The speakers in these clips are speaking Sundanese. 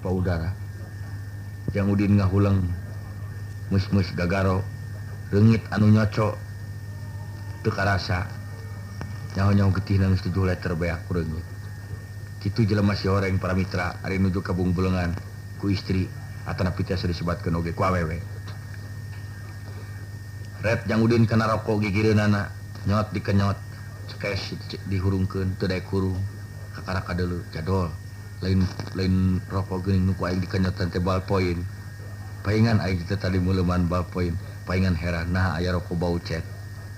Ka udara Jang Udin ngahuleng mus-mus gagaro reungit anu nyocok teu karasa nyaho-nyaho getihna geus 7 liter beak ku reungit. Kitu jelema si horeng para mitra ari nuju ka bungbulengan ku istri atanapi tiasa disebatkeun oge ku awewe. Ret Jang Udin kana rokok gigireunana nyot dikenyot cekes dihurungkeun teu daek hurung kakara kadeuleu jadol lain lain rokok geuning nu ku aing dikenyotan teh ballpoint. Paingan aing teh tadi muleuman ballpoint, paingan heran nah aya rokok bau cet.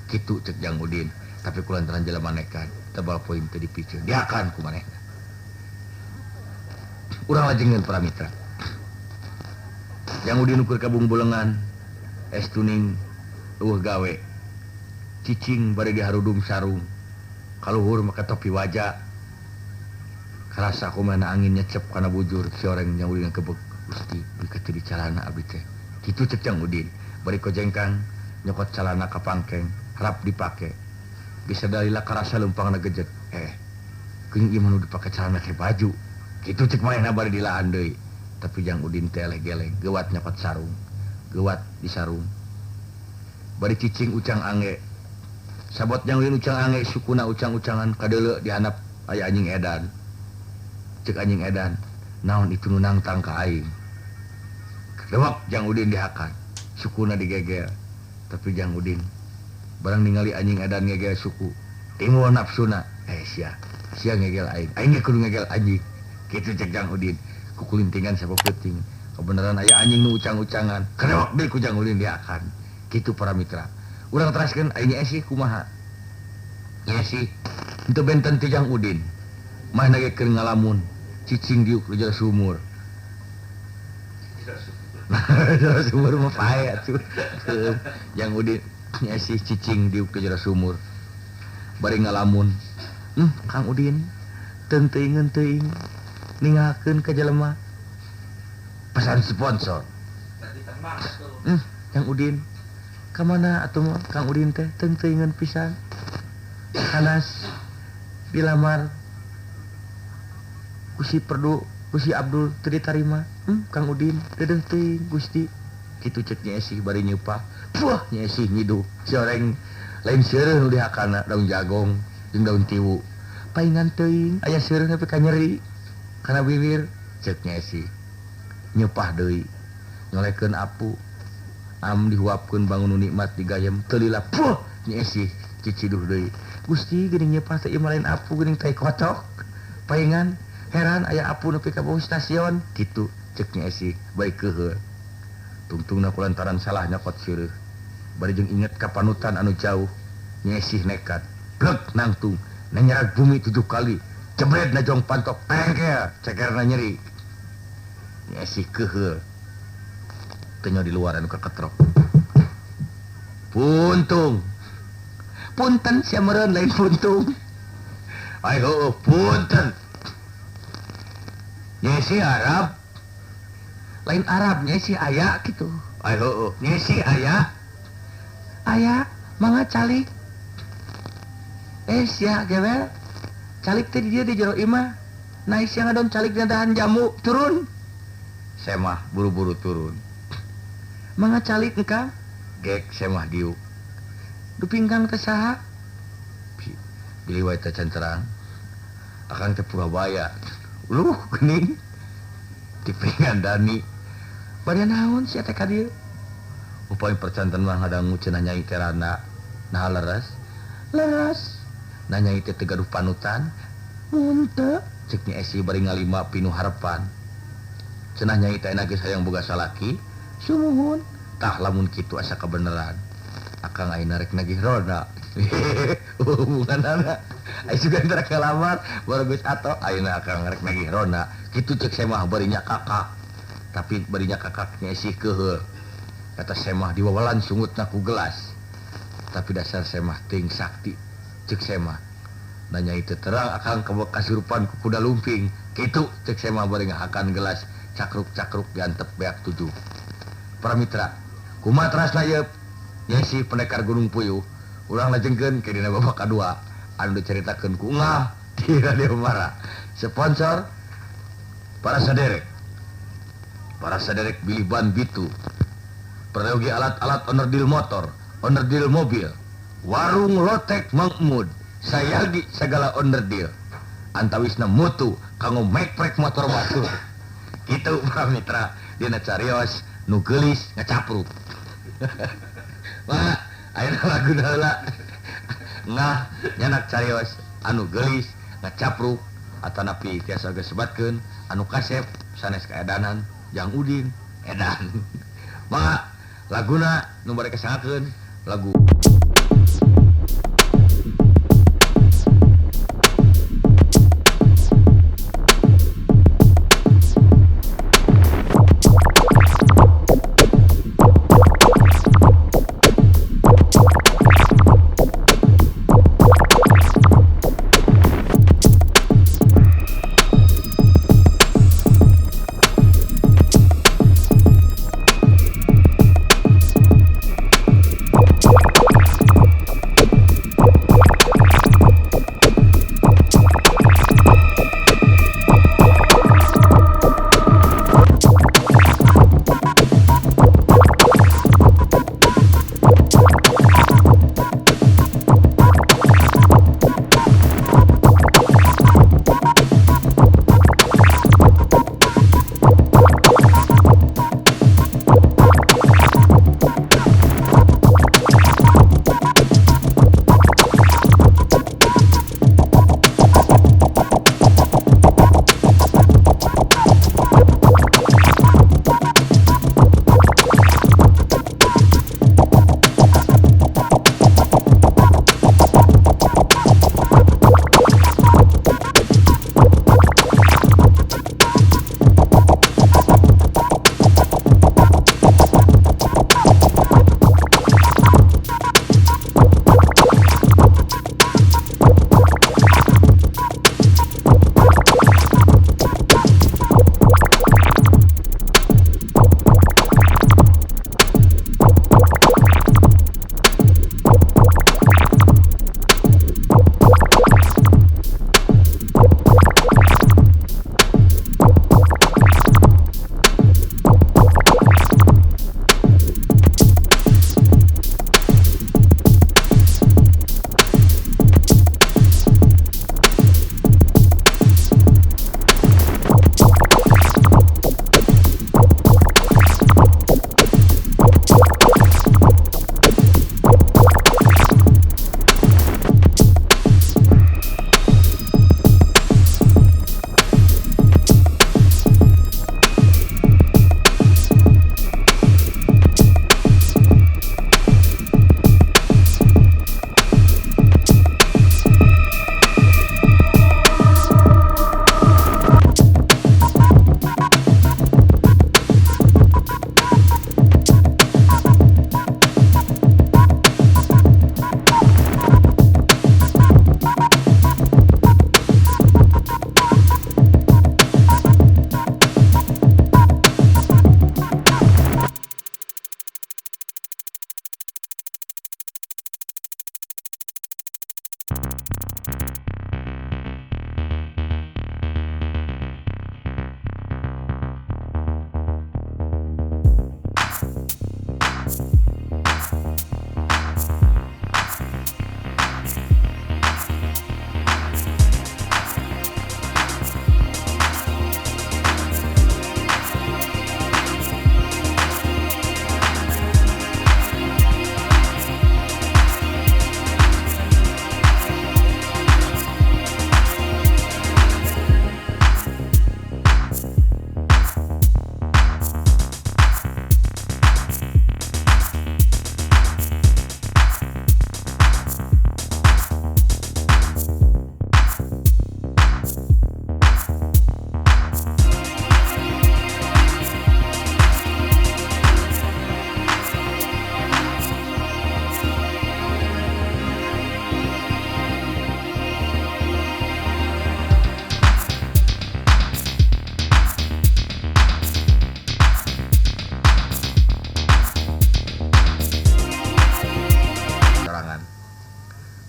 Kitu cek Jang Udin, tapi kulantaran jelema nekat teh ballpoint teh dipiceun diakan ku manehna. Urang lajengeun para mitra. Jang Udin ukur ka bungbulengan, es tuning eueuh gawe. Cicing bari diharudum sarung. Kaluhur make topi waja. Karasa kumana angin nyecep kana bujur si oreng Jang Udin kebek. Gusti beuki teu dicalana abdi teh. Kitu cek Jang Udin bari kojengkang nyokot calana ka pangkeng harap dipake. Bisa dalila karasa leumpangna gejet. Geuning ieu mah nu dipake calana ke baju. Kitu cek manehna bari dilaan deui. Tapi Jang Udin teh eleh geleng, geuwat nyokot sarung. Geuwat di sarung. Bari cicing ucang angge. Sabot Jang Udin ucang angge sukuna ucang-ucangan kadeuleu di handap aya anjing edan. Cek anjing edan, naon itu nu nangtang ka aing. Lewak Jang Udin dihakan, sukuna digegel. Tapi Jang Udin barang ningali anjing edan ngegel suku, timbul nafsuna. Sia, sia ngegel aing. Aing ge kudu ngegel anjing. Kitu cek Jang Udin, kukulintingan sapeuting. Kebenaran aya anjing nu ucang-ucangan. Kerewak deui ku Jang Udin dihakan. Kitu para mitra. Urang teraskeun aing nya sih kumaha. Nya sih henteu benten ti Jang Udin. Mah ge keur ngalamun. Cicing diuk di jero sumur. Jero sumur mah pae atuh. Jang Udin nya sih cicing diuk di jero sumur. Bari ngalamun. Kang Udin teu teuingeun teuing ninggalkeun ka jelema. Pesan sponsor. Jang Udin ka mana atuh mah Kang Udin teh teu teuingeun pisan. Kanas dilamar ku si Perdu, ku si Abdul teu ditarima. Kang Udin deudeuh teuing Gusti. Kitu cek Nyi Esih bari nyeupah. Puah Nyi Esih nyiduh. Si oreng lain seureuh nu dihakana daun jagong jeung daun tiwu. Paingan teuing aya seureuh nepi ka nyeri kana bibir cek Nyi Esih. Nyeupah deui. Nyolekeun apu. Am dihuapkeun bangun nu nikmat digayem teu lila. Puah Nyi Esih ciciduh deui. Gusti geuning nyeupah teh ieu mah lain apu geuning tai kocok. Paingan heran aya apu nepi ka bawah stasiun kitu cek Nyi Esih bae keuheul. Tungtungna kulantaran salah nyokot seureuh. Bari jeung inget ka panutan anu jauh Nyi Esih nekat. Blek nangtung nanyarag bumi 7 kali. Jebret na jong pantok pengkel cekerna nyeri. Nyi Esih keuheul. Teu di luar anu kaketrok. Puntung. Punten sia meureun lain puntung. Ai heueuh punten. Nyi Esih Arab. Lain Arab Nyi Esih aya kitu. Ai heueuh Nyi Esih aya. Aya mangga calik. Sia gewel. Calik teh di dieu di jero imah. Nah sia ngadon calik dina dahan jamu turun. Semah buru-buru turun. Mangga calik engkang. Gek semah diuk. Dupingkang teh saha? Bilih wae teh canterang. Akang teh Purabaya. Luh geuning. Dipingan Dani. Bade naon sia teh ka dieu? Upami percanten mah ngadangu cenah nyai teh randa. Nah leres. Leres. Nah nyai teh teu gaduh panutan. Mun teu cek Nyi Esih bari ngalima pinuh harepan. Cenah nyai teh enak geus hayang boga salaki. Sumuhun. Tah lamun kitu asa kabeneran. Akang ayeuna rek nagih roda. Hubunganana. Ai sugan teh rek ngalamar baru geus ato ayeuna akang rek nagih roda. Kitu cek semah bari nya kakak. Tapi bari nya kakak Nyi Esih keuheul. Kata semah diwawalan sungutna ku gelas. Tapi dasar semah ting sakti cek semah. Nanya itu terang akang kasurupan ku kuda lumping. Kitu cek semah bari ngahakan gelas cakruk-cakruk diantep beak 7. Para mitra kumaha terasna ieu Nyai Pendekar Gunung Puyuh urang lajengkeun ke dina babak kadua anu dicaritakeun ku Ungah di Radio Mara. Sponsor para saderek. Para saderek bilih ban bitu. Peryogi alat-alat onderdil motor, onderdil mobil, warung lotek Mahmud, sayagi segala onderdil. Antawisna mutu kanggo meprek motor batur. Kitu para mitra dina carios nu geulis ngacapruk. Wah, ayeuna laguna heula. Ngah nyanak carios anu geulis ngacapruk atanapi tiasa geus sebatkeun anu kasep sanes kaedanan Jang Udin edan. Mangga laguna nu bade kasangakeun lagu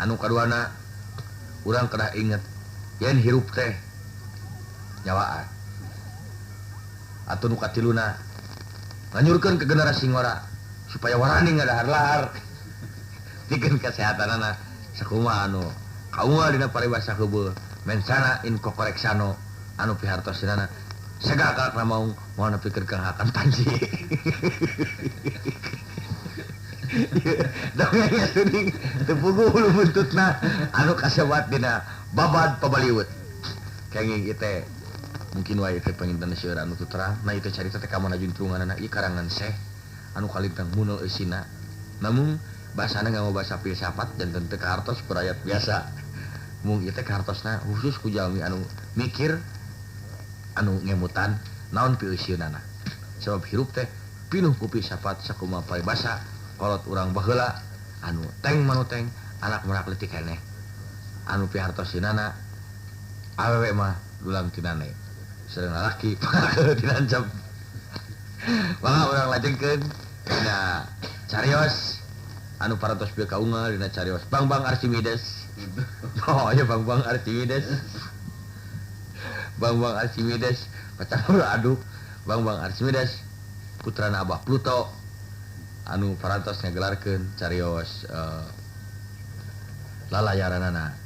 Anu kaduana urang kedah inget yen hirup teh nyawaan. Atuh nu katiluna nganyurkeun ke generasi ngora supaya warani ngadahar-lahar pikeun kesehatanana sakumaha anu kaunggal dina paribasa heubeul mensana in kokoreksano anu pihartosinana sagakak maung moal nepikeun ka hakan panji. Dongeng suning teu puguh hulu buntutna anu kasebat dina babad pabaliut. Kenging ieu teh mungkin wae teh panginten seueur anu teu terang. Nah ieu carita teh ka mana juntrunganana ieu karangan Syekh anu kalintang munul eusina. Namun bahasana nganggo bahasa filsafat janten teu kahartos ku rakyat biasa. Mung ieu teh kahartosna khusus ku jalmi anu mikir anu ngemutan naon pieusieunnana. Sebab hirup teh pinuh ku filsafat sakumaha paribasa kolot urang baheula anu teng manuteng anak merak leutik keneh. Anu pihartosinana awewe mah dulang tinane. Sareng lalaki dinancap. Mangga urang lajengkeun dina carios anu parantos bieu kaunggal dina carios Bang-Bang Archimedes. Oh ya Bang-Bang Archimedes. Bang-Bang Archimedes pacampur aduk Bang-Bang Archimedes putrana Abah Pluto anu parantos ngagelarkeun carios lalayaranana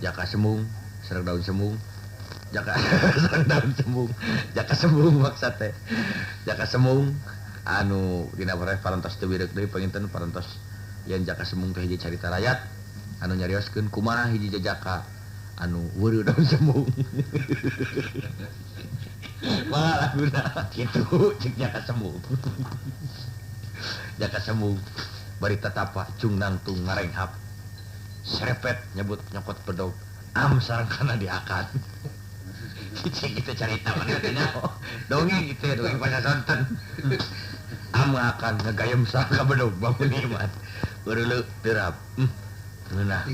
jaka sembung sareng daun sembung jaka sareng daun sembung jaka sembung maksud teh jaka sembung anu dina parantos teu bireuk deui panginten parantos yen jaka sembung teh hiji carita rakyat anu nyarioskeun kumaha hiji jajaka anu weureu daun sembung. Mah laguna kitu cek jaka sembung. Jaka sembung bari tatapa cung nangtung ngarenghap serepet nyebut nyokot pedog am sareng kana diakan. Cicing kita carita mana teh nyaho. Dongeng kitu dongeng pada sonten. Am akan ngegayem sareng ka bedog bangun iman. Weureu terap. Ngeunah.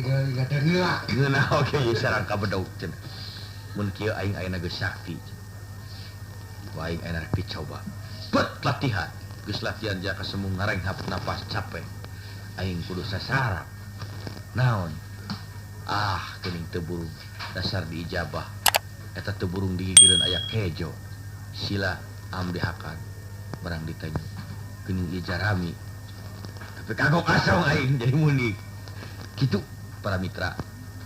Ngeunah oge ieu sareng ka bedog cenah. Mun kieu aing ayeuna geus sakti. Ku aing ayeuna rek dicoba. Bet latihan. Geus latihan jaka sembung ngarenghap napas capek. Aing kudu sasarap. Naon? Ah, geuning teu burung dasar diijabah. Eta teu burung digigireun aya kejo. Sila am dihakan. Barang ditanya. Geuning ieu jarami. Tapi kagok asong aing jadi munik. Kitu para mitra.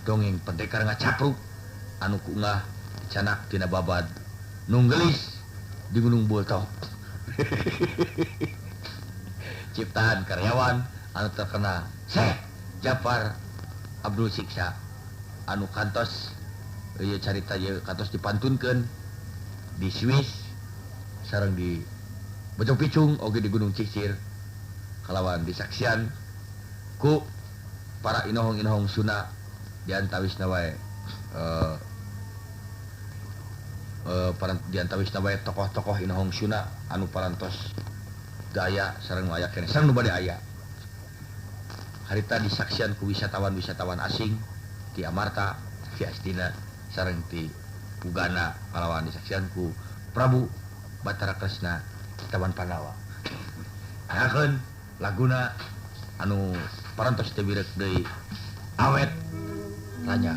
Dongeng pendekar ngacapruk anu kuungah dicanak tina babad nunggelis di Gunung Bultok. Ciptaan karyawan anu terkenal Syekh Japar Abdul Siksa anu kantos ieu carita ieu kantos dipantunkeun di Swiss sareng di Bojong Picung oge di Gunung Cisir kalawan disaksian ku para inohong-inohong Sunda di antawisna wae di antawisna wae tokoh-tokoh inohong Sunda anu parantos daya sareng nu aya keneh sareng nu bade aya. Harita disaksian ku wisatawan-wisatawan asing ti Amarta, ti Astina sareng ti Uganda kalawan disaksian ku Prabu Batara Kresna Tawan Pandawa. Ayakeun laguna anu parantos teu bireuk deui awet ranya.